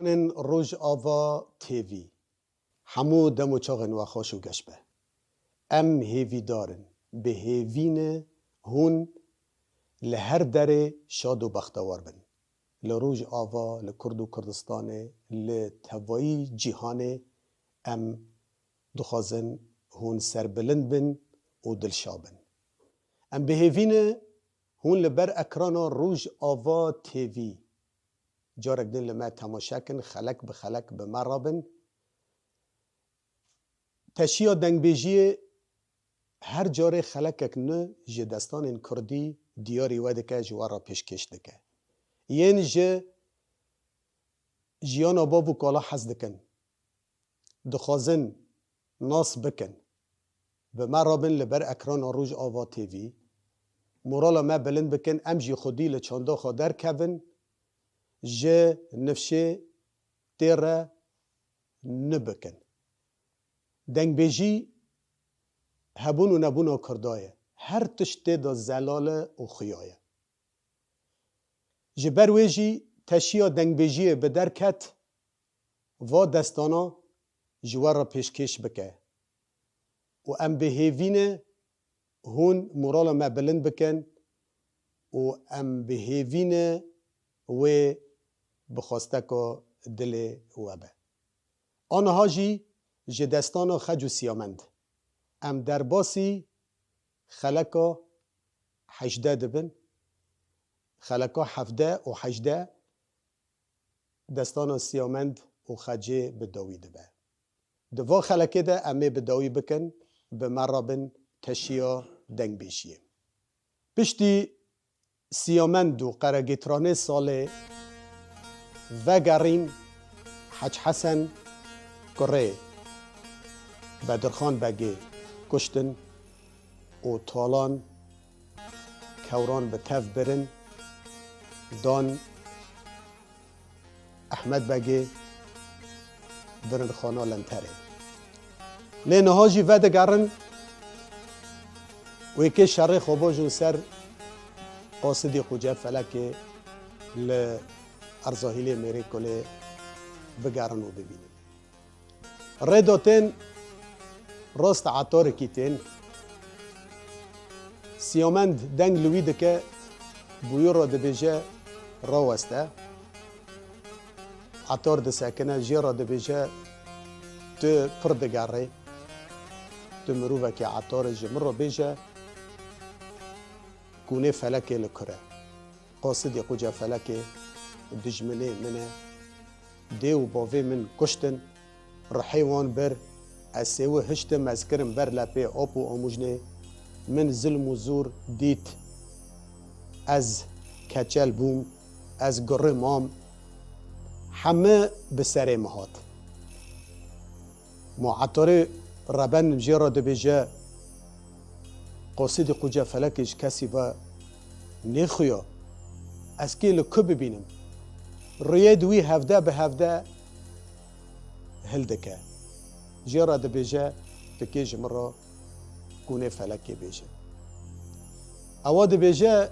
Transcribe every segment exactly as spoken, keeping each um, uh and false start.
Rojava T V. Hemû dem û çaxên we xweş û geş be. Em hêvîdar in, bi hêvî ne hûn li her derê şad û bextewar bin. Li Rojava, li Kurd û Kurdistanê, li tevayî cîhanê em dixwazin hûn serbilind bin û dilşa bin. Em bi hêvî ne hûn li ber ekrana Rojava T V carek din li me temaşe kin, xelek bi xelek bi me re bin. Teşiya dengbêjiyê her carê xelekek nû ji destanên kurdî diyarî we dike, ji we re pêşkêş dike. Yên ji jiyana bav û kala hez dikin, dixwazin nas bikin, bi me re bin li ber ekrana Rojava T V, morala me bilind bikin, em jî xwedî li çanda xwe derkevin, ji nifşê tê re nibikin. Dengbêjî hebûn û nebûna Kurda ye. Her tişt tê de zelal e û xuya ye. Ji ber wê jî teşiya dengbêjiyê bi derket, va destana ji we re pêşkêş bike. Û em bi hêvî ne hûn morala me bilind bikin û em bi hêvî ne wê bi xwesteka dilê we be. Aniha jî ji destana Xec û Siyamend em derbasî xeleka hejdeh dibin. Xeleka hevdeh û hejdeh destana Siyamend û Xecê bi dawî dibe. Di va xelekê de em ê bi dawî bikin, bi me re bin teşiya dengbêjiyê. Piştî Siyamend û Qeregêtranê Salê vegerîn, Hec Hesen kurê Bedirxan Begê kuştin û talan kewran bi tev birin, dan Ehmed Begê birin xana Lenterê. Lê niha jî vedigerin wê kê şerê xwe bojin ser Qasidî Quce Felekê li Erzahîlê Mêrê Kulê bigerin û bibînin. Rêda tên rast etarekî tên. Siyamend deng li wî dike, bûyû re dibêje, raweste. Etar disekine, jê re dibêje, tu pir digerê. Tu mirovekî etar î, ji min re bêje, kûnê felekê li kur e. Qasidî Quce Felekê dijminê min e. Dê û bavê min kuştin, rihê wan bir, ez sêwi hiştim, ez kirim ber lepê ap û amûjnê. Min zilm û zor dît, ez keçel bûm, ez gurê mam, heme bi serê min hat. Ma etarê rebenim jê re dibêje, Qasidî Quce Felekê ji kesî ve nêxuya. Ez kê li ku bibînim? Rûyê di wî hevde bi hevde hildike. Jê re dibêje, tu kê ji min re kûnê felekê bêje. Ewa dibêje,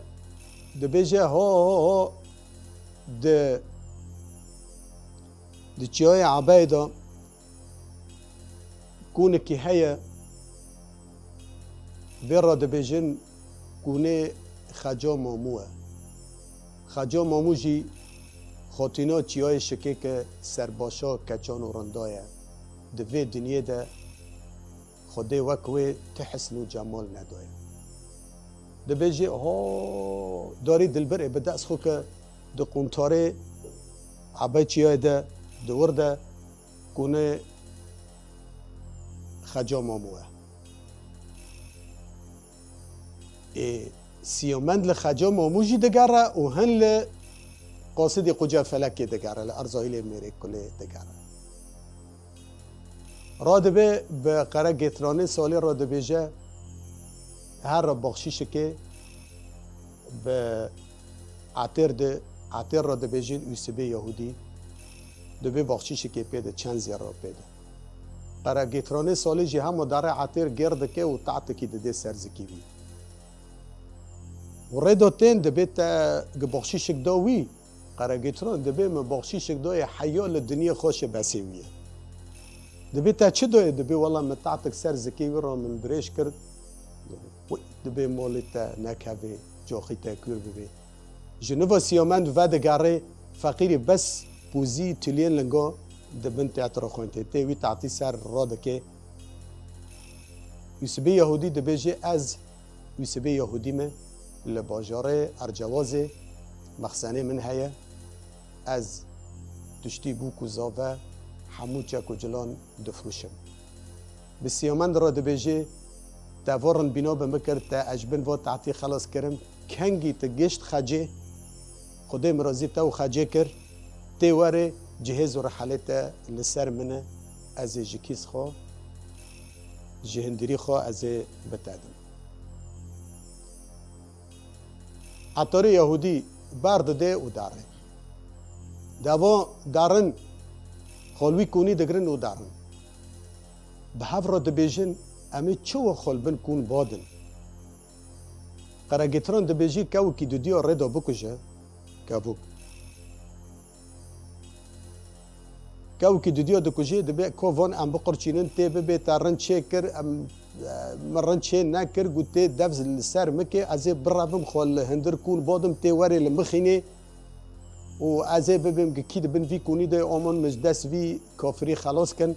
dibêje, ho, ho, ho, di, di çiyayê Ebeyê de kûnikî heye, vê re dibêjin kûnê Xeca Mamû e. Xeca Mamû jî xatîna çiyayê Şikêk e, serbaşa keçan û rinda ye. Di vê dinyê de Xwedê wek wê ti hisn û cemal nedaye. Dibêjê, ho, darî dilbirê bi dest xwe ke di quntarê Ebey çiyayê de, di wir de, kûnê Xeca Mamû e. Ê, Siyamend li Xeca Mamû jî digere û hin li Qasidî Quca Felekê digere, li Erzahîlê Mêrê Kulê digere. Radibe bi Qere Gêtranê Salê re dibêje, her re baxşîşikê bi Etêr de, Etêr re dibêjin Ûsibê Yahûdî, dibê baxşîşikê pê de, çend zêr re pê de. Qere Gêtranê Salê jî hema dare Etêr gêr dike û tatikî didê ser zikî wî. Û rê de tên dibê te gi baxşîşik da wî, Qeregêtran dibê min baxşîşek dayê heya li dinyê xweşe besê wî ye. Dibê te çi dayê? Dibê wela min taxtek ser zikê wî re min dirêj kir. Wî dibê malê te nekevê, caxî te kûr bibê. Ji niva Siyamend vedigerê, feqîrî bes pûzî tuliyên linga di bin teatra xwentê tê wî tahtî ser radike. Yûsibê Yahûdî dibêje, ez Yûsibê Yahûdî me, li bajarê Ercewazê mexsenê min heye. Ez tiştî bûk û zave hemû çek û cilan difroşim. Bi Siyamend re dibêje, te va rinbîna bi min kir, te ez ji bin va tahtî xelas kirim. Kengî tu gişt xecê, Xwedê mirazî te û xecê kir, tê werê cihêz û rihelê te li ser min e, ez ê ji kîs xwe, ji hindirî xwe ez ê bi te dim. Etarê Yahûdî ber dide û derin. Deva derin, xwe li wî kûnî digirin û derin. Bi hev re dibêjin, em ê çawa xwe li bin kûn badin? Qeregêtiran dibêjî, kewikî dudiya rê de bikuje, kevok. Kewikî dudiya dikujê dibê, ko van em biqurçînin, tê bibê te rind çê kir, em, e, min rind çê nekir, got tê dev li ser min kê, ez ê birevim xwe li hindir kûn badim, tê werê li min xînê û ez ê bibêm ki kî di bin vî kûnî de ye, aman min ji dest vî kafirî xelas kin.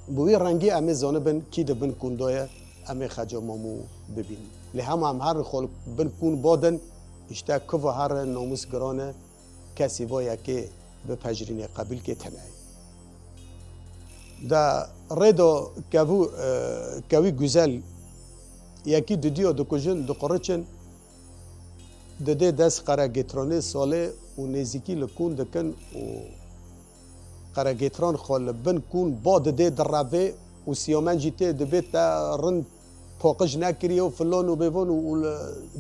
Bi wî rengî em ê zanibin kî di bin kûn de ye, em ê xeca mamû bibînin. Lê hema em herin xwe li bin kûn badin, îşte kuva here namûs giran e, kesî va yekê bipejirînê qebûl kê tune ye. De rê de kevû, e, kewî güzel yekî dudiya dikujin, diquriçin, didê dest Qeregêtiranê Salê û nêzîkî li kûn dikin û Qeregêtiran xwe li bin kûn ba didê direvê û Siyamend jî tê dibê te rind paqij nekiriye û filan û bêvan û, û li,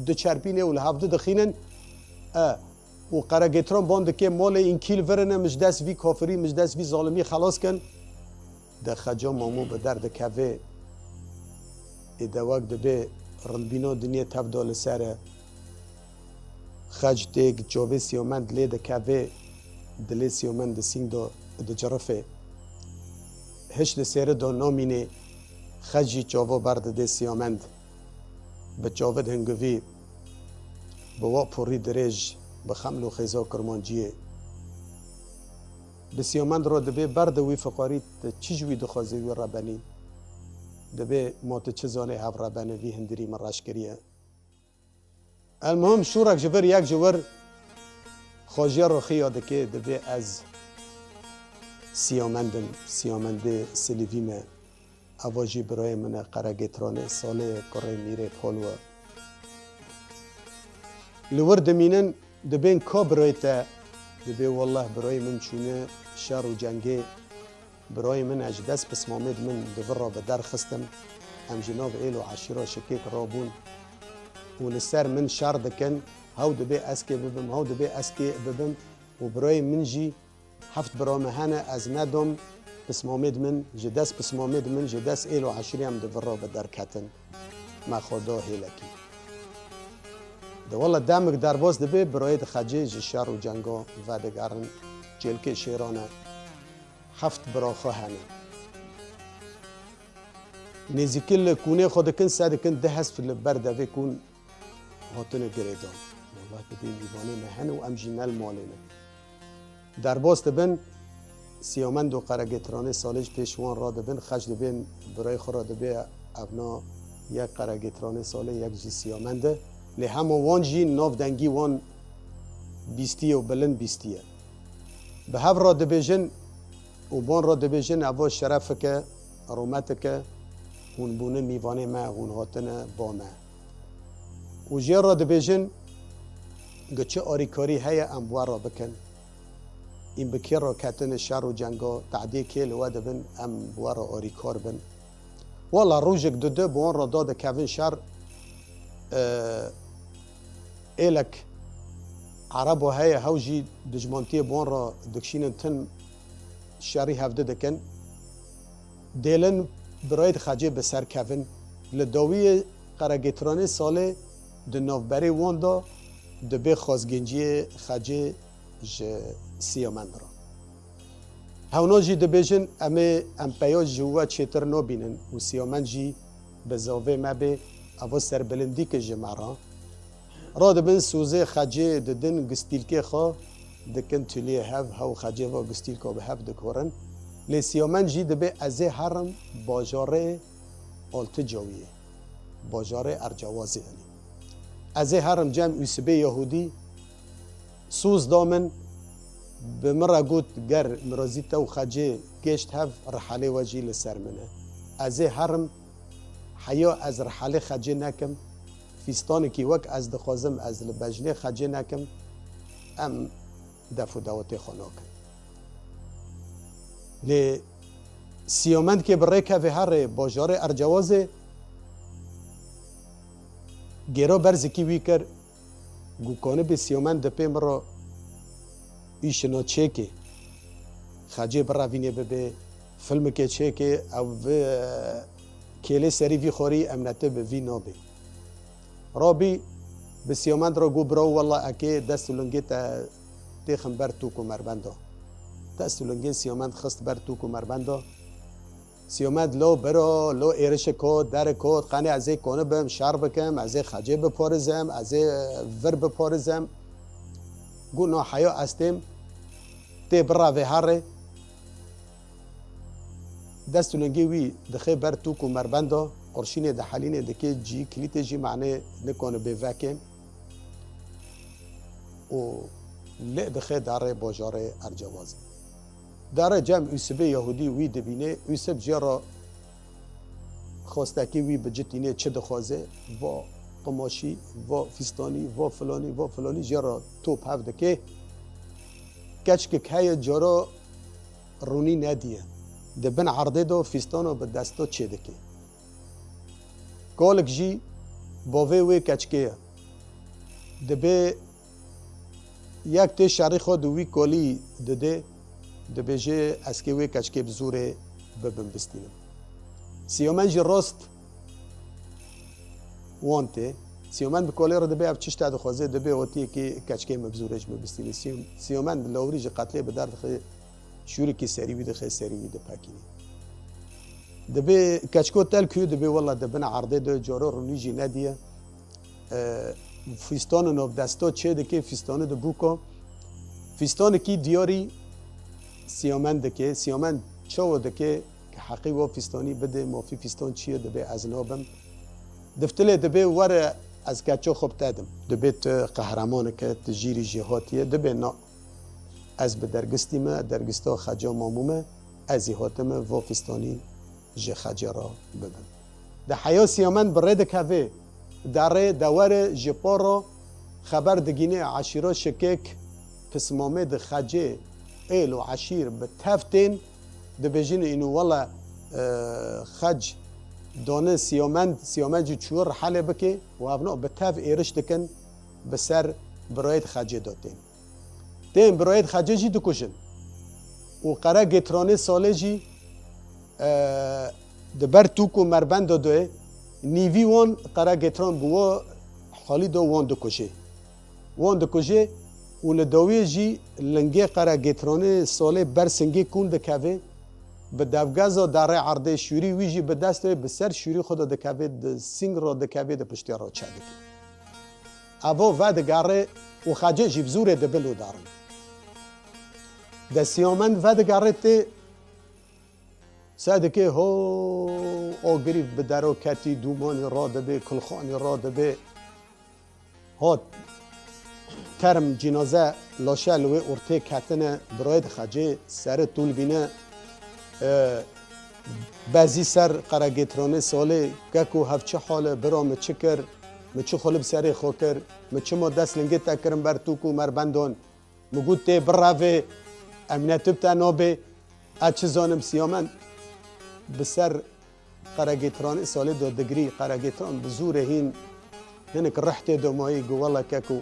diçerpînê û li hevdi dixînin. E, û Qeregêtiran ban dike malê înkî li vir in, min ji dest vî kafirî, min ji dest vî zalimî xelas kin. De xeca mamû bi der dikeve. Ê dewek dibê rindbîna dinyê tev da li ser e. Xec têk çavê Siyamend lê dikeve, dilê Siyamend di sîng da dicirifê. Hiç li sêri da namînê, xec jî çava ber didê Siyamend. Bi çavid hingivî, bi wa porî dirêj, bi xeml û xêza Kirmanciyê. Bi Siyamend re dibê ber di wî fiqarî, tu çi ji wî dixwazî wî rebenî? Dibê ma tu çi zanê hev rebene vî hindirî min reş kiriye. Elmuhim şûrek ji vir yek ji wir xwejiya roxiya dike, dibê ez Siyamend im, Siyamendê Silîvî me. Eva jî birayê min e, Qeregêtiranê Salê, kurê Mîrê Pol we. Li wir dimînin, dibên ka birayê te? Dibê, wallah birayê min çûne şer û cengê. Birayê min e, ji dest pismamêd min di vir re bi der xistim. Em ji nav êl û eşîra şikêk rabûn û li ser min şer dikin. Hew dibê ez kê bibim, hew dibê ez kê bibim û birayê min jî Heft bira me hene, ez nedom pismamêd min, ji dest pismamêd min, ji dest êl û eşîrê em di vir re bi derketin. Me xwe da hêlekî. De wele demik derbas dibe, birayê di xecê ji şer û cenga vedigerin, çêlkê şêran e. Heft bira xwe hene. Nêzîkî li kûnê xwe dikin, se dikin, du hesp li ber devê kûn hatine girêdan. Wallah dibê mîvanê me hene û em jî ne li malê ne. Derbas dibin, Siyamend û Qeregêtiranê Salê ji pêş wan radibin, xeç dibên birayê xwe re dibê evna yek Qeregêtiranê Salê, yek jî Siyamend e. Lê hema wan jî nav dengî wan bîstiye û bilind bîstiye. Bi hev re dibêjin û ban re dibêjin, evo şerefik e, rûmetik e, hûn bûne mîvanê me, hûn hatine ba me. Û jê re dibêjin, gi çi arîkarî heye em bi we re bikin. În bi kê re ketine şer û cenga, tehdiyê kê li we dibin, em bi we re arîkar bin. Wela rojek dudu bi wan re dadikevin şer, e, êlek Erebo heye, hew jî dijmantiyê bi wan re dikişînin, tim şerî hevdi dikin. Dêlin birayê di xecê bi ser kevin. Li dawiyê Qeregêtiranê Salê di navberê wan de dibê xwezgênciyê xecê ji Siyomend re. Hewna jî dibêjin, em ê, em peya ji we çêtir nabînin û Siyomend jî bi zavê me bê, evo serbilindî ke ji me re. Radibin sozê xecê didin gistîlkê xwe, dikin tiliyê hev, hew xecê ve gistîlka bi hev dikorin. Lê Siyomend jî dibê ez ê herim bajarê Alticawiyê, bajarê Ercawazê, yanî. Ez ê herim cem Ûsibê Yahûdî, soz da min, bi min re got, ger mirazî te û xecê gêşt hev, rihelê we jî li ser min e. Ez ê herim, heya ez rihelê xecê nekim, fîstanekî wek ez dixwazim, ez li bejnê xecê nekim, em def û dawetê xwe nakin. Lê Siyomend ke bi rê kevê herê bajarê Ercawazê, gêro berzikî wî kir, got, kanibê Siyomend di pê min re îşina çêkê, xecê birevînê bibe, filmekê çêkê, ew bi kêlê serî vî xwarî, em netin bi vî nabê. Rabî bi Siyomend re got, bira, wela ekê dest û lingê te têxim ber tûk û merbenda. Dest û lingê Siyomend xist ber tûk û merbenda. Siyomend lo biro, lo êrişik got, derek got, qenê ez ê konibim, şer bikim, ez ê xecê biparizim, ez ê vir biparizim. Got, na heya ez têm, tê bira vê herê. Dest û lingê wî dixe ber tûk û merbenda, qurşînê dihelînê, dike cî, kilîtê jî, manê nikane bê vekê û lê dixe darê bajarê Ercewazê. Dare cem Ûsibê Yahûdî wî dibîne, Ûsib jê re xwestekî wî bicitîne, çi dixwaze, va qimaşî, va fîstanî, va filanî, va filanî, jê re top hev dike. Keçkik heye cara rûnî nediye. Di bin erdê de fîstana bi desta çê dike. Kalik jî bavê wê keçkê ye. Dibê yek tê şerî xwe di wî kalî dide, dibêje, ez kê wê keçkê bi zorê bibim bistînim. Siyomend jî rast wan tê. Siyomend bi kalê re dibê, ev çi tişt e dixwaze, dibê, hotiyekê keçkê min bi zorê ji min bistîne. Siyom-, Siyomend lawirî ji qetlê bi derdixe, şûrikî serî wî dixe, serî wî dipekîne. Dibê keçko tel kû, dibê wela di bin erdê de cara rûnî jî nediye. E, fîstano nav desta çê dike, fîstano di bûka. Fîstanekî diyarî Siyomend dike. Siyomend çawa dike ki heqî wa fîstanî bide, mafî fîstan çi ye, dibê ez nabim. Diftilê dibê were ez keça xwe bi te dim. Dibê tu qehremaneke, tu jîrî jêhatî ye, dibê na. Ez bi dergistî me, dergista xeca mamû me, ez ê hatime va fîstanî ji xecê re bibim. Di heya Siyomend bi rê dikeve, derê dewere ji pa re xeber digîne eşîra Şikek, pismamê di xecê êl û eşîr bi tev tên, dibêjin, înu wele, e, xec dane Siyomend, Siyomend jî çûye rihelê bike û hevna bi tev êriş dikin, bi ser birayê di xecê de tên. Tên birayê di xecê jî dikujin. Û qere Gêtranê Salê jî, e, di ber tûk û merbenda de nîvî wan qere Gêtran bi wa halî de wan dikujê. Wan dikujê û li dawiyê jî lingê qere Gêtranê Salê ber singê kûn dikeve, bi devgeza darê erdê şûrî wî jî bi dest wê bi ser şûrî xwe de dikeve, di sing re dikeve, di piştê re çe dike. Evo vedigere û xecê jî bi zorê dibil û darin. De Siyomend vedigere tê, se dike ho, agirî bi dero ketî, dûmanî radibe, kulxanî radibe. Hat term cînaze, laşe li wê ortê ketine, birayê di xecê, sere tûl bîne, e, bezî ser qeregêtranê Salê, keko hev çi hal e, bira min çi kir, min çi xwe li bi serê xwe kir, min çima dest lingê te kirin ber tûk û merbendan, min got tê birevê, em ne tu bi te nabê, ez çi zanim Siyomend bi ser qeregêtranê Salê de digirî, qeregêtran bi zorê hîn hinik rih tê de mayî, got wele keko,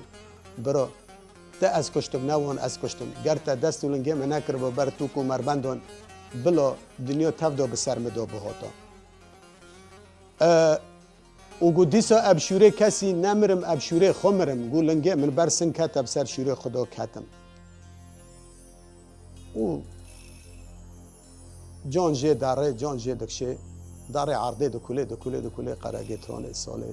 bira, te ez kuştim, ne wan ez kuştim. Ger te dest û lingê min nekiriba ber tûk û merbendan, bila dinya tev de bi ser min de bihata. E, û got dîsa ev şûrê kesî nemirim, ev şûrê xwe mirim. Got lingê min ber sing kete, bi ser şûrê xwe de ketim. û can jê darê, can jê dikşê, darê erdê dikulê, dikulê, dikulê, qeregê tronê salê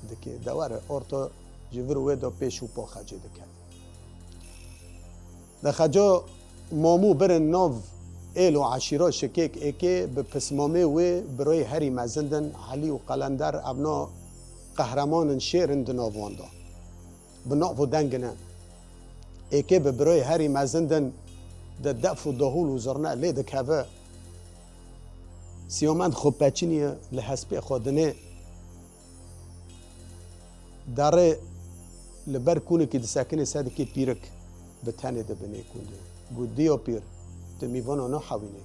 dikê. De were orto ji vir wê de pêş û po Xecê diket. De Xeco Mamû birin nav êl û eşîra şikêk êkê bi pismamê wê biroyê herî mezin din Elî û Qelender evna qehreman in şêr in di nav wan de. Bi nav û deng in e. Êkê bi biroyê herî mezin din di def û dahûl û zirne lê dikeve. Siyomend xwe peçiniye li hespê xwe dinê. Darê li ber kûnekî disekinê sedikê pîrik bi tenê di binê kûn de. Got, Diya pîr, tu mîvana nahewînî?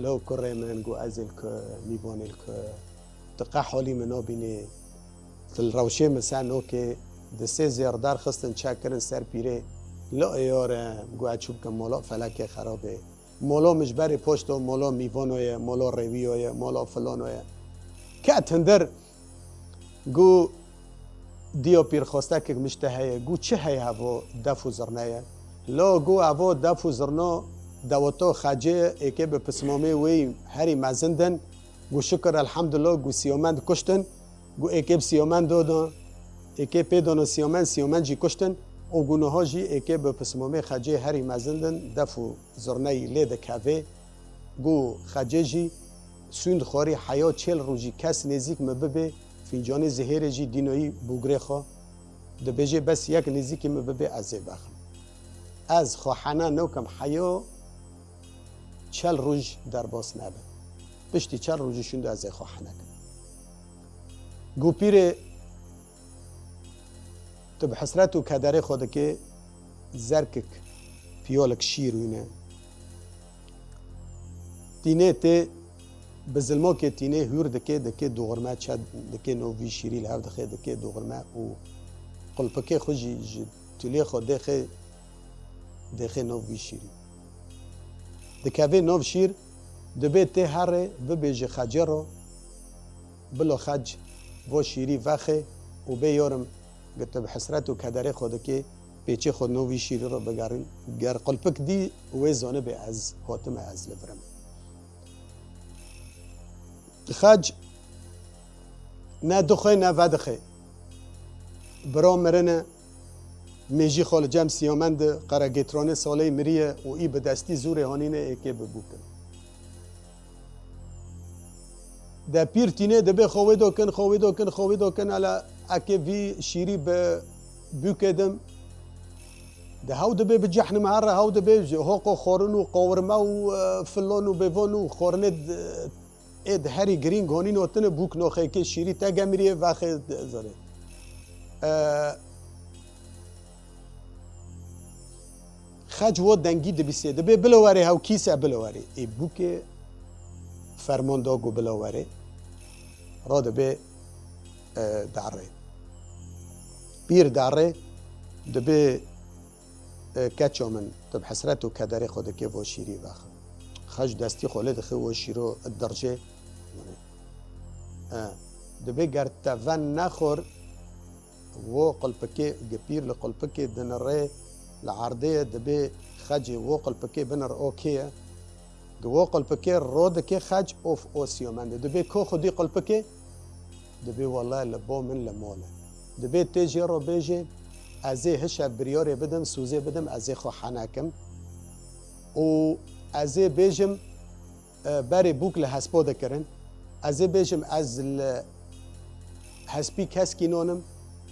Lo kurê min, got, ez ê li ku, mîvanê li ku? Tu qe halî min nabînî? Tu li rewşê min ser nokê? Di sê zêrdar xistin çek kirin ser pîrê. Lo êyar e, got, ez çû bikim mala felekê xerab e. Mala min ji berê poşto, mala mîvano ye, mala rêwiyo ye, mala filano ye. Ket hindir, got, Diya pîr, xwestekek min ji te heye. Got, çi heye, evo def û zirne ye? Lo, got, evo def û zirno deweta Xecê ye, êkê bi pismamê wê yî herî mezin din. Got, şikir elhamdulillah, got, Siyomend kuştin. Got, êkê bi Siyomend do da, êkê pê dano Siyomend, Siyomend jî kuştin. Û got, niha jî êkê bi pismamê Xecê herî mezin din, def û zirneyî lê dikevê. Got, Xecê jî sûnd xwarî heya çêl rojî kes nêzîk min bibê, fîncanê zihêrê jî dînayî bûgrê xwe. Dibêjê, bes yek nêzîkî min bibê, ez ê vexim. Ez xwe hene newkim heya çel roj derbas nebe. Piştî çel rojî şûnde ez ê xwe hene kim. Got, pîrê, tu bi hesret û kederê xwe dikê, zerkik, piyolek şîr wîne. Tînê tê, bi zilmokê tînê hûr dikê, dikê dûxirme, çe dikê nav vî şîrî li hev dixê, dikê dûxirme û qulpikê xwe jî ji tulê xwe dêxê, dêxê nav vî şîrî. Dikevê nav şîr, dibê tê herê, bibêje Xecê ro, bilo Xec vo şîrî vexê û bê yarim, got, tu bi hesret û kederê xwe dikê, pêçê xwe nav vî şîrî ro bigerîn. Ger qulpik dî, wê zanibê ez hatime, ez li vir im. Xec ne dixwê ne vedixê. Bira mirine, mêjî xwe li cem Siyomend, qeregêtranê salê miriye û î bi destî zûrê hanîne êkê bi bûk in. De pîr tînê dibê xwe wê do kin, xwe wê do kin, xwe wê do kin, hele eke vî şîrî bi bûkê dim. De hew dibê bi cehnim here, hew dibê ji hoqo xorin û qawirme û, e, filon û bêvon û xorinê d-, ê di herî girîng honîn hotine bûk noxê kê şîrî te gemiriye vexê d-, zerê. E, Xec wo dengî dibîsê, dibê bilo werê hew kîse bilo werê. Ê bûkê ferman da ku bilo werê. Ra dibê, e, darê. Pîr darê, dibê, e, keça min, tu bi hesret û kederê xwe dikê vo şîrî vexe. Xec destî xwe lê dixê wo şîro dircê. E, dibê ger te ven nexor, wo qulpikê, gi pîr li qulpikê dinirê, li erdê ye, dibê Xecê wo qulpikê binir o kê ye. Gi wo qulpikê ro dikê Xec of o Siyomendê. Dibê ko xwedî qulpikê? Dibê wele li bo min li mol e. Dibê tê jê ro bêjê, ez ê hişev biryarê bidim, sûzê bidim, ez ê xwe hene kim. Û ez ê bêjim, e, berê bûk li hespo dikirin. Ez ê bêjim, ez li hespî keskî nonim,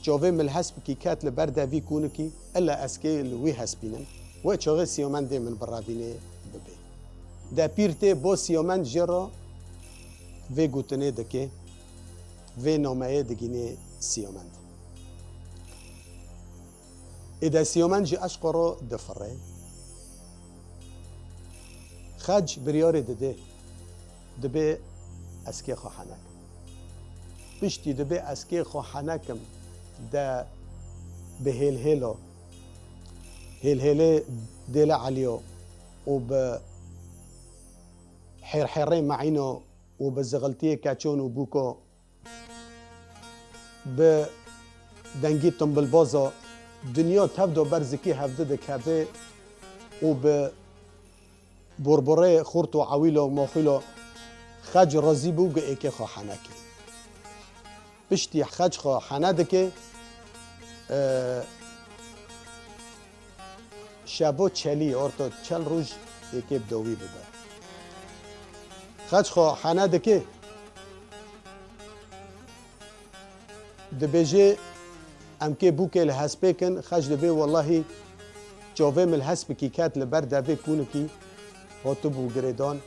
çavê min li hespikî ket li ber devî kûnikî, illa ez kê li wî hespînim. Wê çaxê Siyomendê min bi revînê bibê. De pîr tê bo Siyomend jê re vê gotinê dike, vê nameyê digînê Siyomend. Êde Siyomend ji eşqo ro difire. Xec biryarê dide, dibê ez kê xwe hene kim. Piştî dibê ez kê xwe hene kim de bi hêlhêlo, hêlhêlê Dêle Elîyo û bi hêrhêrê Meîno û bi zixiltiyê keçon û bûko, bi dengî timbilbaza dinya tev do ber zikî hevdi dikeve û bi Borborê xurt û ewîlo moxîlo xec razî bû, gu êkê xwe hene kê. Piştî xec xwe hene dike, e, şevo çelî, orto çel roj êkê bi dawî bibe. Xec xwe hene dike, dibêje, em kê bûkê li hespê kin, xec dibê, wellahî çavê min li hespikî ket li ber devê kûnikî, hatibû girêdan.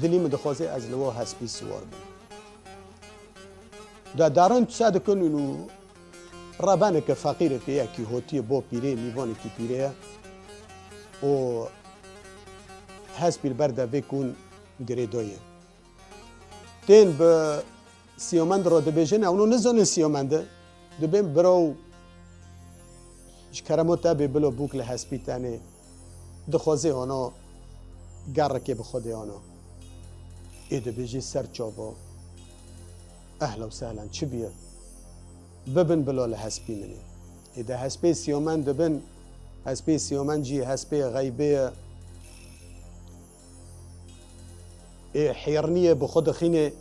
Dilî min dixwaze ez li wan hespî siwar bim. De darin çi dikin û rebeneke feqîreke yekî hotiye bo pîrê, mîvanekî pîrê ye û hespî li ber devê kûn girêdaye. Tên bi Siyomend re dibêjin, ew no nizanin Siyomend e. Dibên biraw, ji keremo te bê bilo bûk li hespî tenê. Dixwazê ana gerrekê bi xwe dê ana. Ê dibêjê ser çava. Ehla û sehlen, çi biye? Bibin bila li hespî min ê. Ê de hespê Siyomend dibin, hespê Siyomend jî hespê xeybê ye. Ê hêrniyê bi xwe dixînê,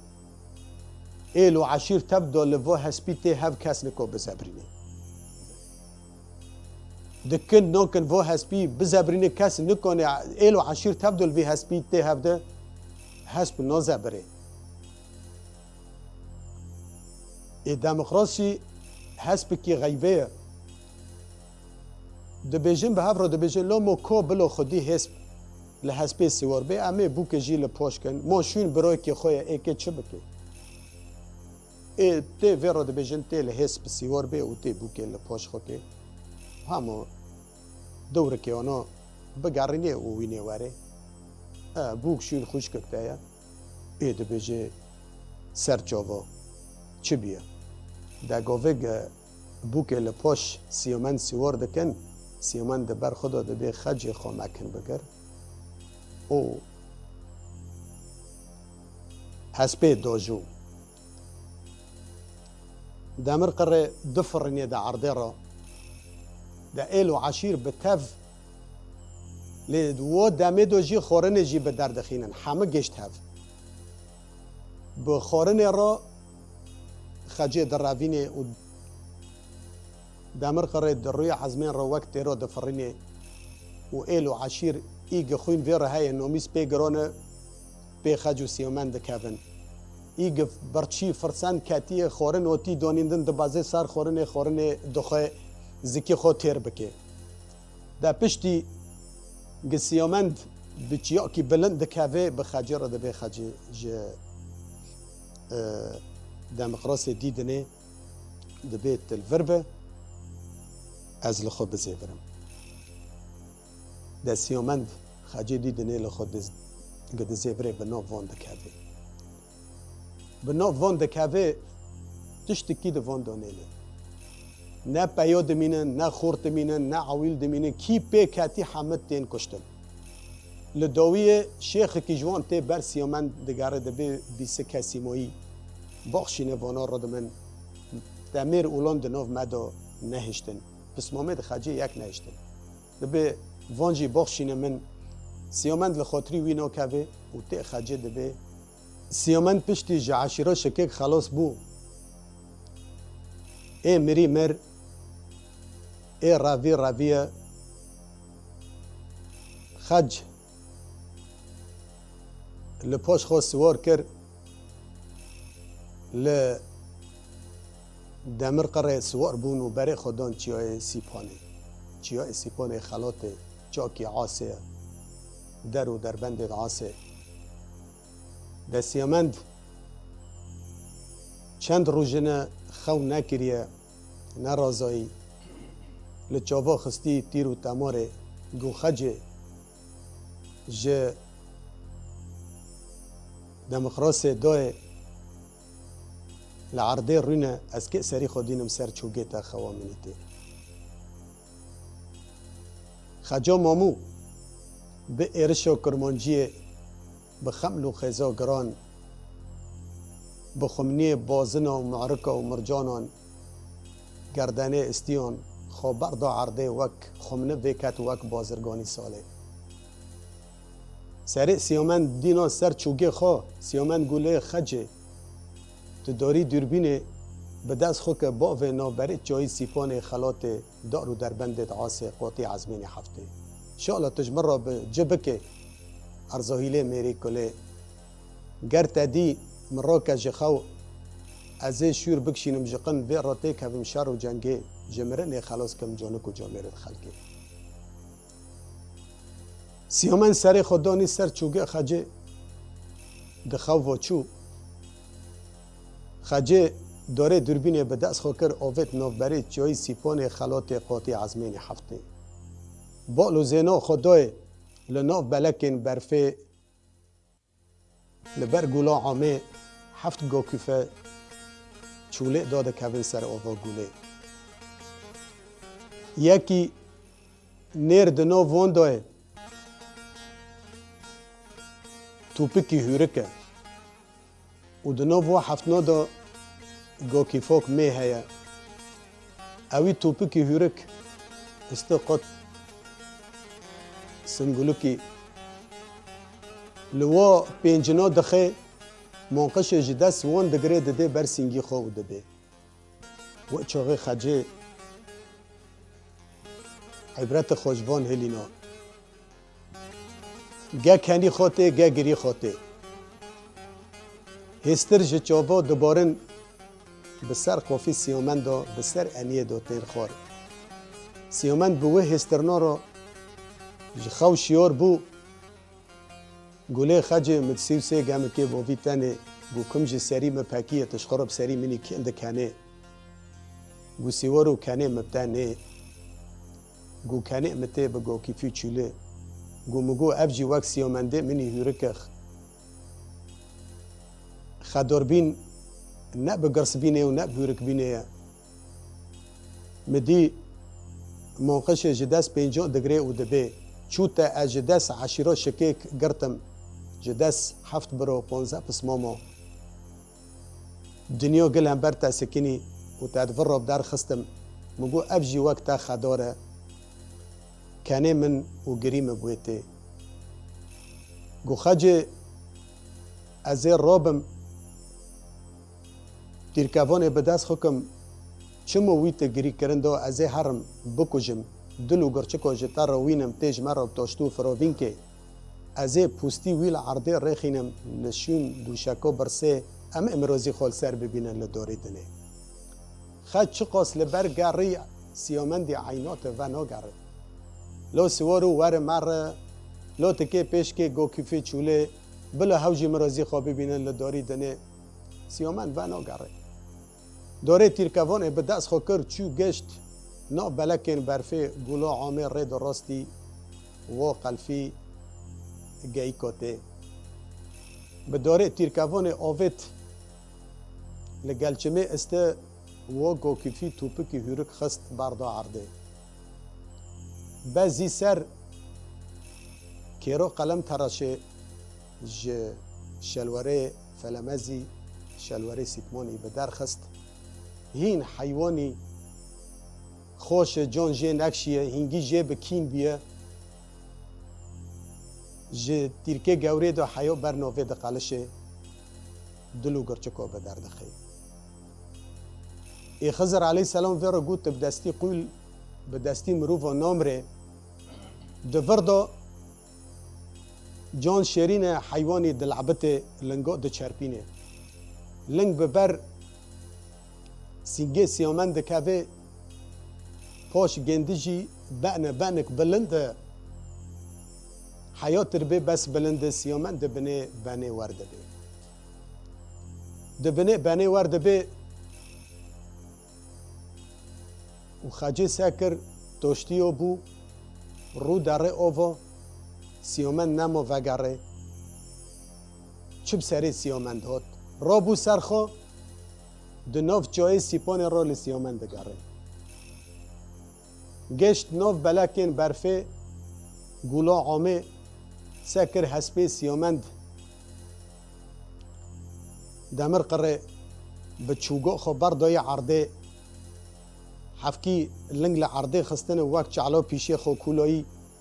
êl û eşîr tev do li vo hespî tê hev kes niko bizebrînê. Dikin nokin vo hespî bizebrînê, kes nikonê êl û eşîr tev do li vî hespî tê hev de hesp nazebirê. Ê demokrasî hespikî xeyvê ye. Dibêjin bi hev re dibêjin, lo mo ko bilo xwedî hesp li hespê siwar bê, em ê bûke jî li poş kin. Mo şûn biroyekê xwe ye, ê kê çi bike? Ê tê vê re dibêjin, tê li hesp siwar bê û tê bûkê li poş xwe kê. Hamo dewrikê ono bigerînê û wînê werê. E, bûk şûn xwişkek te ye. Ê dibêje ser çava çi biye? De govê ge bûkê li poş Siyomend siwar dikin, Siyomend di ber xwe de dibê xecê xwe mekin bigir û hespê dojû. Demir qirê difirînê de erdê re. De êl û eşîr bi tev, lê wo demê do jî xwarinê jî bi derdixînin. Hemû gêşt hev. Bi xwarinê re xecê direvînê û demir qirê di rûyê ezmên re wek têro difirînê û êl û eşîr î gi xwîn vê re heye, nomîs pê giron e, pê xec û Siyomend dikevin. Î gi birçî firsend ketiye, xwarin otî donîndin, dibazê ser xwarinê, xwarinê dixwe zikî xwe têr bike. De piştî gi Siyomend bi çiyakî bilind dikeve, bi xecê re dibê xecê ji, e, demokrasê dî dinê, dibê tu li vir be, ez li xwe bizêvirim. De Siyomend xecê dî dinê li xwe diz-, gi dizêvirê bi nav van dikeve. Bi nav van dikeve, tiştekî di van de nêne. Ne peyo dimînin, ne xort dimînin, ne ewîl dimînin, kî pê ketî hemû tên kuştin. Li dawiyê şêxekî ji wan tê ber Siyomend digere, dibê bîsik kesîmoyî. Baxşîne vana re di min. Demêr olan di nav me de nehiştin. Pismamê di xecê yek nehiştin. Dibê van jî baxşîne min. Siyomend li xatirî wî nakeve û tê xecê dibê. Siyomend piştî ji eşîra şikek xelas bû. Ê mirî mir, ê revî revî ye. Xec li paş xwe siwar kir, li demir qirê siwar bûn û berê xwe dan çiyayê Sîpanê. Çiyayê Sîpanê xelatê çakî asê ye. Der û derbendê de asê. De Siyomend çend rojine xew nekiriye, nerazayî, li çava xistî tîr û temarê, got xecê ji demokrasê dayê li erdê rûne, ez kê serî xwe dînim ser çûgê te xewa minî tê. Xeca Mamû bi êrişa Kurmanciyê, bi xeml û xêza giran, bi xumniyê bazina û mu'rika û mircanan, gerdenê istiyan, xwe berda erdê wek xumni vêket wek bazirganî salê. Serê Siyomend dîna ser çûgê xwe, Siyomend gulê Xecê, di dorî dûrbînê bi dest xwe ke bavê navberê çiyayî Sîpanê xelatê dar û derbendê diasê qotî ezmênê heftê. Şala tu ji min re bi ci bike, erzahîlê mêrê kulê. Ger te dî min rake ji xew, ez ê şûr bikişînim ji qin, vê re têkevim şer û cengê, ji mirinê xelas kim canik û camêrê xelkê. Siyomend serê xwe danî ser çûgê Xecê, di xew ve çû. Xecê dorê dûrbînê bi dest xwe kir, avêt navberê çiyayî Sîpanê xelatê qotî ezmênê heftê. Bal û zêna xwe dayê li nav belekên berfê. Li ber gula Amê heft gokîfe çûlê dadikevin ser ava gulê. Yekî nêr di nav wan de ye, tûpikî hûrik e û di nav wa heftna de gokîfok mê heye. Ewî tûpikî hûrik, istiqot, singulukî. Li wa pêncina dixê, monqişê ji dest wan digirê didê ber sîngî xwe û dibê. Wê çaxê Xecê îbrete xwe ji van hêlîna. Ge kenî xwe tê, ge girî xwe tê. Hêstir ji çava dibarin bi ser qofî Siyomenda, bi ser eniyê de tên xwar. Siyomend bi wê hêstirna re ji xew şiyar bû. Gulê Xecê, min sî û sê gemikê bovî tenê, gû kim ji serî min pekîye, tu ji xwe re bi serî min î kên dikenê. Gû sîwar û kenê min tenê. Gû kenê min tê bi gokîfî çûlê. Gû min gû ev jî wek Siyomendê min î hûrik e. Xedorbîn ne bi girsbînê û ne bi hûrikbînê ye. Min dî monqişê ji dest pêncan digirê û dibê, çû te ez ji dest eşîra şikêk girtim, ji dest heft biro, ponze pismamo. Dinya gil hember te sikinî û te di vir re bi der xistim. Min got, ev jî wek te xedar e. Kenê min û girî min bi wê tê. Got, Xecê, ez ê rabim, tîrkevanê bi dest xwe kim, çima wî te girî kirin da ez ê herim, bikujim, dil û girçika ji te re wînim, tê ji me re bi taştû firovînkê. Ez ê pûstî wî li erdê rêxînim, li şûn dûşeko birsê, em ê mirozî xwe li ser bibînin li dorê dinê. Xeç çiqas li ber gerî, Siyomendî eynate venagere. Lo siwar û were me re, lo tikê pêşkê gokîfê çûlê, bila hew jî mirozî xwe bibînin li dorî dinê. Siyomend venagere. Dorê tîrkevanê bi dest xwe kir, çû gişt nav belekên berfê gula Amê rê de rastî wo qelfî geyîko tê. Bi dorê tîrkevanê avêt li gelçimê iste wo gokîfî tûpikî hûrik xist berda erdê. Bezî ser kêro qelem teraşê ji şelwerê felemezî, şelwerê sîtmonî bi derxist. Hîn heywanî xweş e, can jê nekşiye, hîngî jê bi kîn bûye. Ji tîrkê gewrê de heyo ber novê diqelişê, dil û girçiko bi derdixê. Ê Xizir aleyhîsselam vê re got, tu bi destî qûl, bi destî mirova namrê. Di vir de can şêrîn e, heywanî dilebitê, lingo diçerpînê. Ling bi ber sîngê Siyomend dikeve, paş gêndi jî bene, benik bilind e. Heya tir bê bes bilind e, Siyomend di binê benê wer dibê. Di binê benê wer dibê û Xecê sekir, toştiyo bû, rû derê ova, Siyomend nemo vegerê. Çi bi serê Siyomend hot? Rabû ser xwe, di nav çiyayê Sîpanê re li Siyomend digerê. Geşt nav belekên berfê, gula Amê, sekir hespê Siyomend. Demir qirê bi çûgo xwe berdayî erdê, hevkî ling li erdê xistine wek çalo pîşê xwe kûlayî,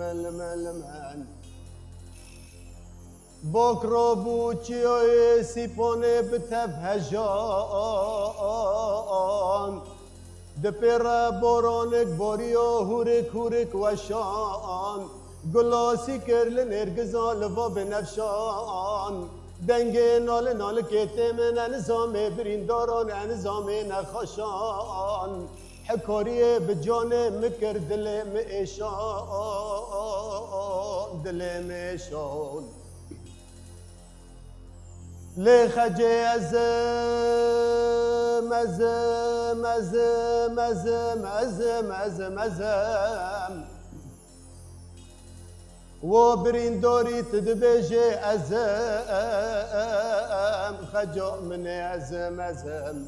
limel, limel, limel. Bok robû çiyoyê Sîponê bi tev hejan. Di pê re boronik boriyo hûrik hûrik weşan. Gulasî kir li nêrgizan li va binefşan. Dengê nali nalikê tê min, enizamê birîndaran, enizamê nexweşan. Hekariyê bi canê min kir, dilê min êşan, dilê min êşan. Lê xecê ez im, ez im, ez im, ez im, ez im, ez im, ez im. Wo birîndarî tu dibêjê ez im, xeca min ê ez im, ez im.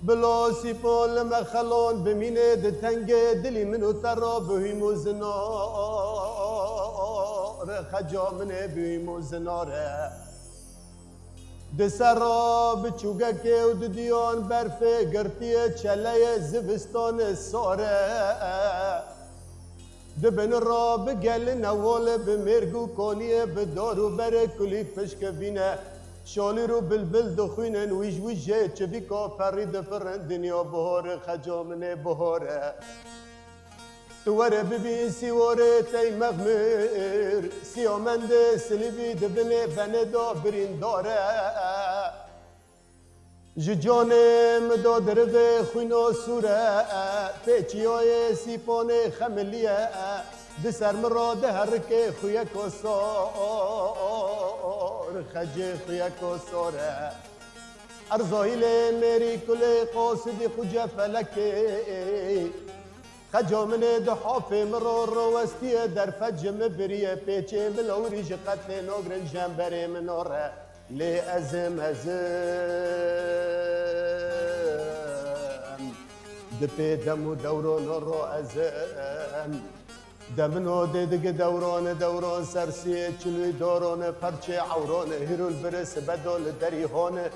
Bila sîpo li me xelon bimînê di tengê dilî min û te re bihîm û zinare, xeca min ê bihîm û zinare. Di serra biçûkekê û di diyan berfê girtiye çeleyê zivistanê sare. Di bin ra bi gelin ewale, bi mêrg û koniyê, bi dar û berê kulî pişkivîne. Şolîr û bilbil dixwînin, wîj wîjê çivîka perî difirin, dinya bihar e, xeca min ê bihar e. Tu were bibîn sîwarê tey mexmir, siyamendê silîvî di binê benê de birîndar e. Ji canê min da dirivê xwîna sûr e, pê çiyayê Sîponê xemilî ye, di ser min ra diherike xuyeko sor, xecê xuyeko sor e. Erzahîlê mêrî kulê qosidî quce felekê. Xeca min ê di hafê min ro rowestiye derfet ji min biriye, pêçê min lewrî ji qetlê nogrin jemberê min nor e. Lê ez im, ez im. Di pê dem û dewrona ro ez im. Demino dê digi dewrone dewron sersiyê çilwî dorone perçê ewrone hîrul biri sibedo li derî hone.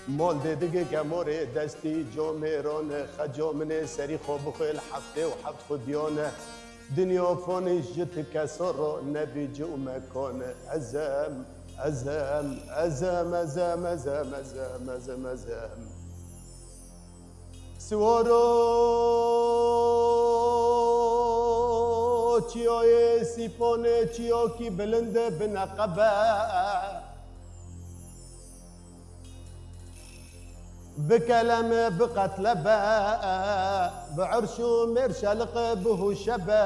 Mol dê digi gemorê destî comêrone xeco min ê serî xwe bixwê li heftê û heft xwediyone. Dinya fonî ji ti keso ro nebî ci û mekone. Ez im, ez im, ez im, ez im, ez im, ez im, ez im, ez im. Siwaro çiyayê Sîponê çiyokî bilinde bineqebe. Bi keleme, bi qetlebe, bi erş û mêrşeliqe, bi hûşebe.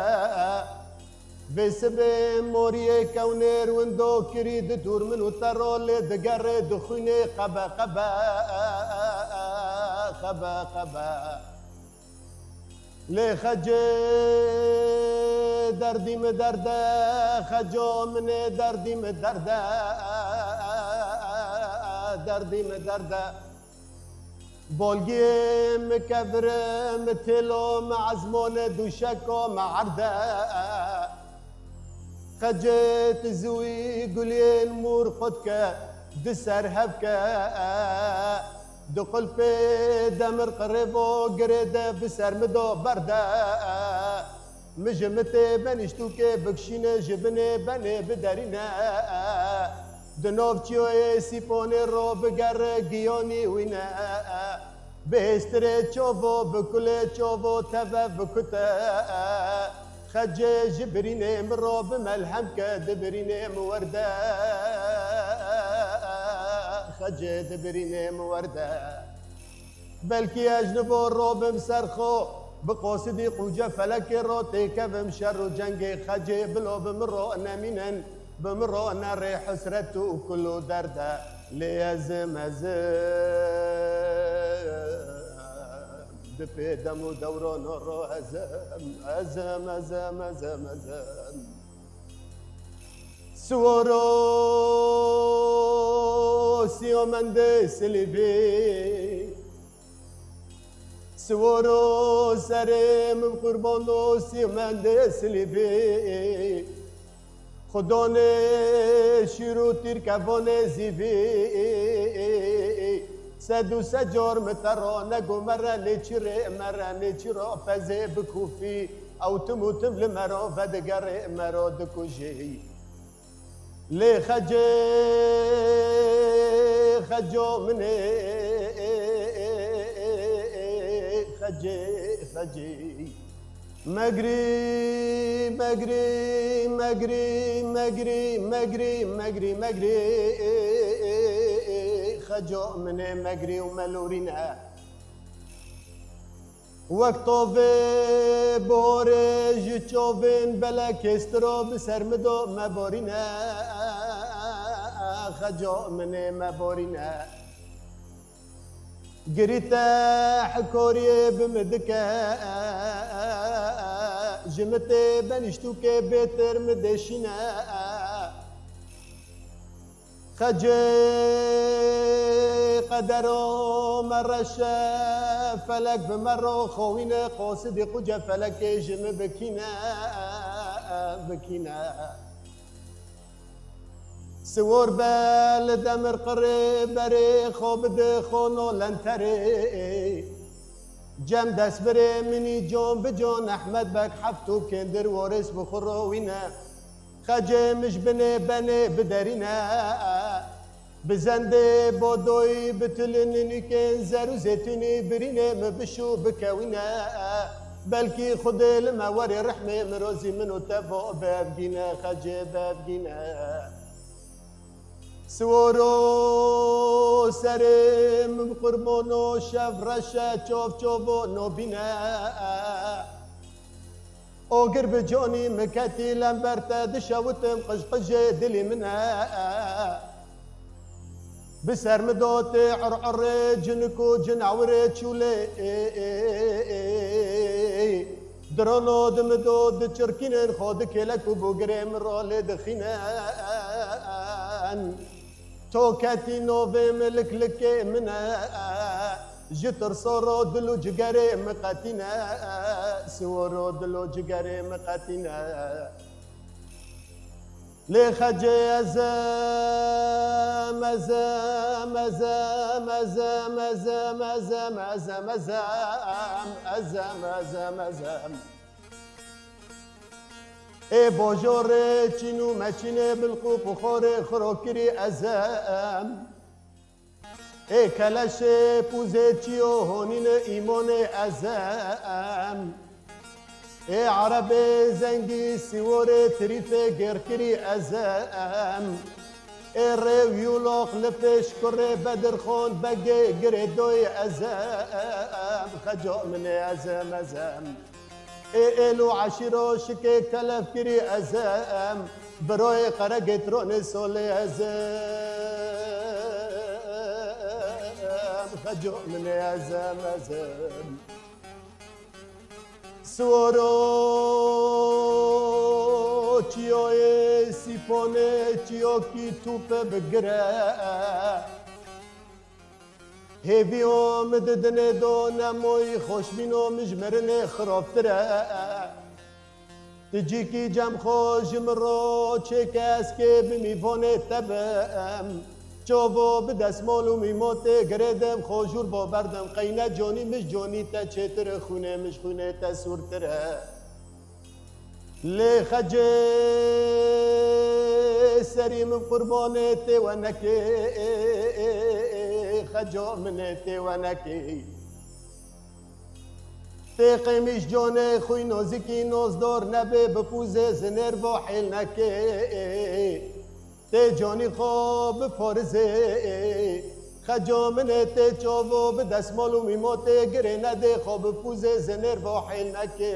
Vê sibê moriyê kewnêr windo kirî di dûr min û te ro lê digerê dixwînê qebe qebe, qebe qebe. Lê xecê derdî min derde, xeco min ê derdî min derde, derdî min derde. Bolgiyê mi kevire, mi têlo, mi ezmone, duşeko mi erde. Xecê ti ziwî guliyên mûr xwe dike, di ser hev ke. Di qulpê demir qirêvo girê de bi ser mi do berde. Mi ji mitê benîştûkê bikşîne, ji binê benê biderîne. Di nav çiyoyê Sîponê ro bigere giyanî wîne. Bi hêstirê çovo, bi kulê çovo teve bikute. Xecê ji birînê min ro bi melhem ke, di birînê min werde. Xecê di birînê min werde. Belkî ez ji bo robim ser xwe, bi qosidî qûce felekê ro têkevim şer û cengê xecê bilo bi min ro nemînin, bi min ro nerê hesret û kul û derde. Lê ez im, ez im, di pê dem û dewrana ro ez im, ez im, ez im, ez im, ez im. Siwaro siyamendê silîvî. Siworo serê min qurbano sîmendê silîvî. Xudanê şîr û tîrkevanê zîvî. Sed û sed car min te ra nego mere nêçîrê mere nêçîra pezê bikufî. Ew tim û tim li me ra vedigerê me ra dikujî. Lê xecê, xeco min ê, xecê, xecê. Megrî, megrî, megrî, megrî, megrî, megrî, megrî, xeco min ê megrî û melorîne. Wek tovê borê ji çovên belekê stiro bi ser min do meborîne, xeco min ê meborîne. Girî te hikoriyê bi min dike, ji min tê benîştûkê bêtir min dêşîne. Xecê qedero me reş e, felek bi me ro xewîne, qosidî quce felekê ji min bikîne, bikîne. Siwor be li demir qirê berê xwe bide xwe no lenterê. Cem destbirê minî con bi con Ehmed Beg heft û kêndir Waris bi xwe ro wîne. Xecê min ji binê benê biderîne. Bi zendê bodoyî bi tilin nîkên zer û zêtûnî birînê min bişû bikewîne. Belkî Xwedê li me werê rehmê min rozî min û te bo bevgîne, xecê bevgîne. Siworo serê min qurbono şev reşe çov çovo nobîne. Ogir bi canî min ketî lember te dişewitim qijqijê dilî min e. Bi ser min do tê ururê cinik û cinawirê çûlê. Drono di min do diçirkînin xwe di kêlek û bûgirê min ro lê dixînin. To ketî novê min liklikê min e. Ji tirso ro dil û cigerê min qetîne. Siworo dil û cigerê min qetîne. Lê xecê ez em, ez em, ez em, ez em, ez em, ez em, ez em, ez em, ez em, ez em, ez em. Ê bojorê çîn û meçînê bilqûp û xorê xirokirî ez em. Ê keleşê pûzê çiyo honîne îmonê ez em. Ê erebê zengî sîworê tirîfê gêrkirî ez em. Ê rêw yûloq li pêş kurê Bedirxon begê girê doyê ez em. Xeco min ê ez em, ez em. Ê êl û eşîro şikê kelef kirî ez em. Biroyê qeregê tronê solê ez em. Xeco min ê ez em, ez em. Siworo çiyoyê sîponê çiyokî tûpe bigire. Hêviyo min di dinê do nemoyî xoşbîno min ji mirinê xirobtir e. Ti cîkî cem xwe ji min ro çêke ez kê bi mîvonê te bim. Çovo bi desmol û mîmotê girê dim xwe jûr bo berdim qeyne conî min ji conî te çêtir e xwînê min ji xwînê te sûrtir e. Lê xecê serî min qurbanê tê we nekê, xeco min ê tê we nekê. Tê qêmîş conê xwî nozikî nozdor nebê bi pûzê zinêr vo hêl nekê. Tê canî xwe biparizê. Xeco min ê tê çovo bi desmal û mîmotê girê nedê xwe bi pûzê zinêr vo hêl nekê.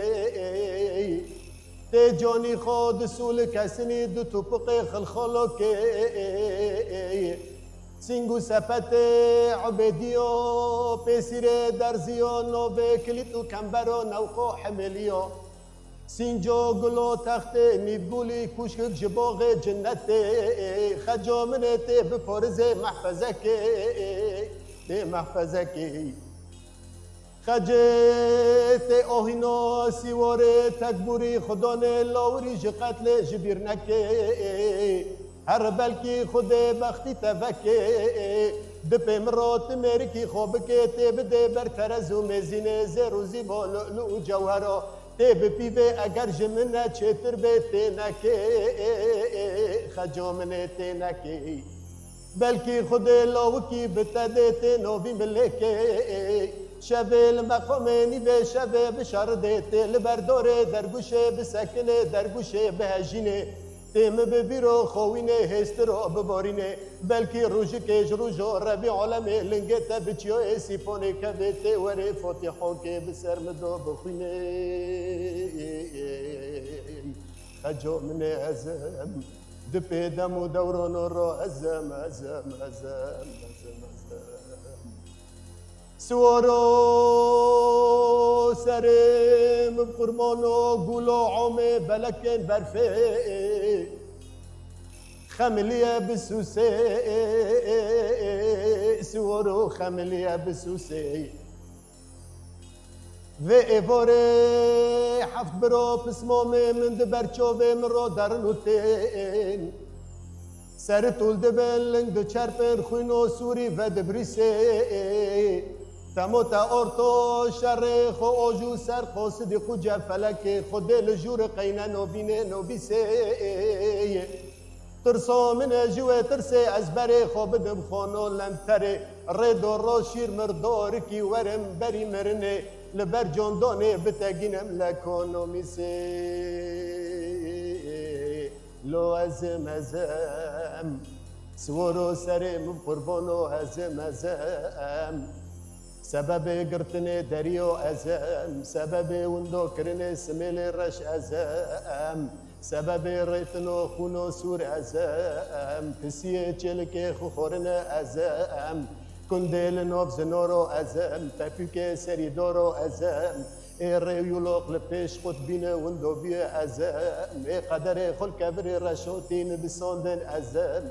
Tê canî xwe di sûli kesinî du tupiqê xilxolokê. Sîng û sepetê Ubêdiyo, pêsîrê derziyo, novê kilît û kembero newxo hemêliyo. Sînco gulo textê nîvgulî kuşkik ji boxê cinnetê. Xeco min ê tê biporizê mehfezekê, tê mehfezekê. Xecê tê ahîna sîwarê tekbûrî xudanê lawirî ji qetlê ji bîr nekê. Her belkî Xwedê bextî te vekê. Dipê min ra ti mêrikî xwe bikê, tê bidê ber terez û mêzînê zêr û zîva lu'lu û cewhera. Tê bi pîvê eger ji min ne çêtir bê tê nekê. Xeca min ê tê nekê. Belkî Xwedê lawikî bi te dê tê novî milêkê. Şevê li meqamê nîvê şevê bi şer dê tê li ber dorê dergûşê bi sekinê dergûşê bi hejînê. Tê min bi bîro xewînê hêstiro biborînê. Belkî rojikê ji rojo revî alemê lingê te bi çiyoyê sîponê kevê tê werê fotîhonkê bi ser min do bixwînê. Xeco min ê ezem. Di pê dem û dewrano ro ezem, ezem, ezem, ezem, ezem. Siwaro serê min qurbano gulo omê belekên berfê. Xemiliye bisûsê, siwaro xemiliye bisûsê. Vê êvarê heft biro pismamê min di ber çavê min ro derin û tên. Seri tûl dibin, ling diçerpin, xwîno sûrî vedibirîsê. Temo te orto şerê xwe ojû ser qosidî quce felekê Xwedê li jûr qeyne nobînê nobîsê. Tirsa min e ji wê tirsê ez berê xwe bidim xono lenterê. Rê do ro şîr mirdorikî werim berî mirinê. Li ber condanê bitegînim lekonomîsê. Lo ezim ezem. Siworo serê min qurbano ezim ezem. Sebebê girtinê deriyo ezem. Sebebê windo kirinê simêlê reş ezem. Sebebê rêtino xûno sûr ezem, pisiyê çêlikê xixorine ezem, kundê li nov zinoro ezem, tepûkê serî doro ezem, ê rê û yulok li pêş xut bîne windobiye ezem, ê qederê xul kevirê reşotî nibisandin ezem,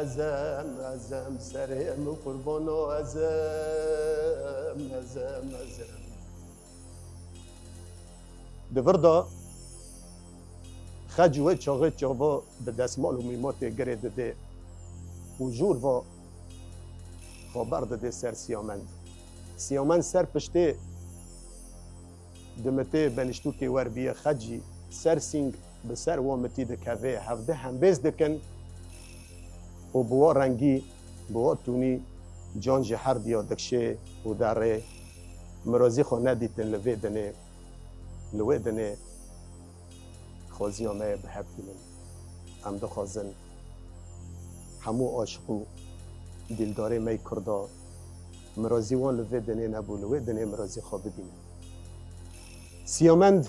ezem, ezem, serê min qurbono ezem, ezem, ezem. Di vir de xec wê çaxê çava bi desmal û mîmatê girê didê û jûr va xwe berdidê ser Siyamend. Siyamend ser piştê dimitê beniştûkê wer bîye xec jî ser sîng bi ser wa mitî dikeve, hevdi hembêz dikin û bi wa rengî, bi wa tûnî can ji her diya dikşê û derê. Mirazî xwe nedîtin li vê dinê, li wê dinê xweziya me ye bi hev tînin. Em dixwazin hemû aşiq û dîldarê me yê Kurda mirazî wan li vê dinê nebû, li wê dinê mirazî xwe bibînin. Siyamend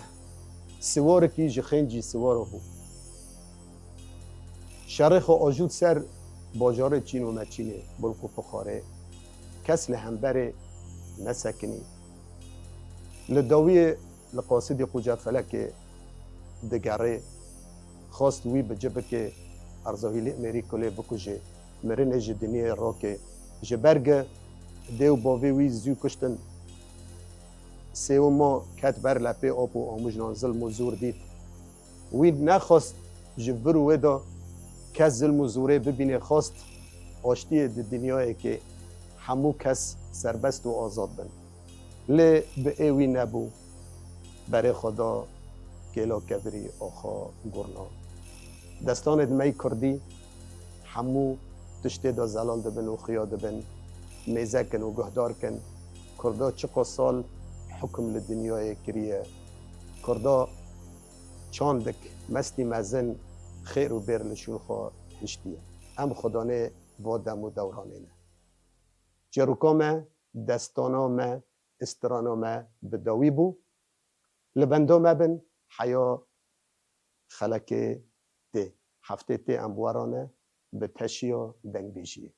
siwarekî ji xêncî siwaro bû. Şerê xwe ajût ser bajarê çîn û meçînê, bulq û pixarê. Kes li hemberê nesekinî. Li dawiyê li qasidî quce felekê digerê. Xwest wî bi ci bike, Erzahîlî Mêrî kulê bikuje. Mirinê ji diniyê rake. Ji ber gi dê û bavê wî zû kuştin. Sêwima ket ber lepê ap û amûjnan zilm û zûr dît. Wî nexwest ji vir û wê de kes zilm û zûrê bibîne, xwest aştiyê di dinyayekê hemû kes serbest û azad bin. Lê bi ê wî nebû. Berê xwe da kêla kevirî axa gurna. Destanê di me yê kurdî hemû tiştê de zelal dibin û xuya dibin. Mêze kin û guhdar kin. Kurda çiqas sal hukm li dinyayê kiriye. Kurda çandik mestî mezin xêr û bêr li şûn xwe hiştiye. Em xudanê va dem û dewranê ne. Çîroka me, destana me, istirana me bi dawî bû. Li benda me bin, heya xelekê tê. Heftê tê em bi we re ne, bi teşiya dengbêjiyê.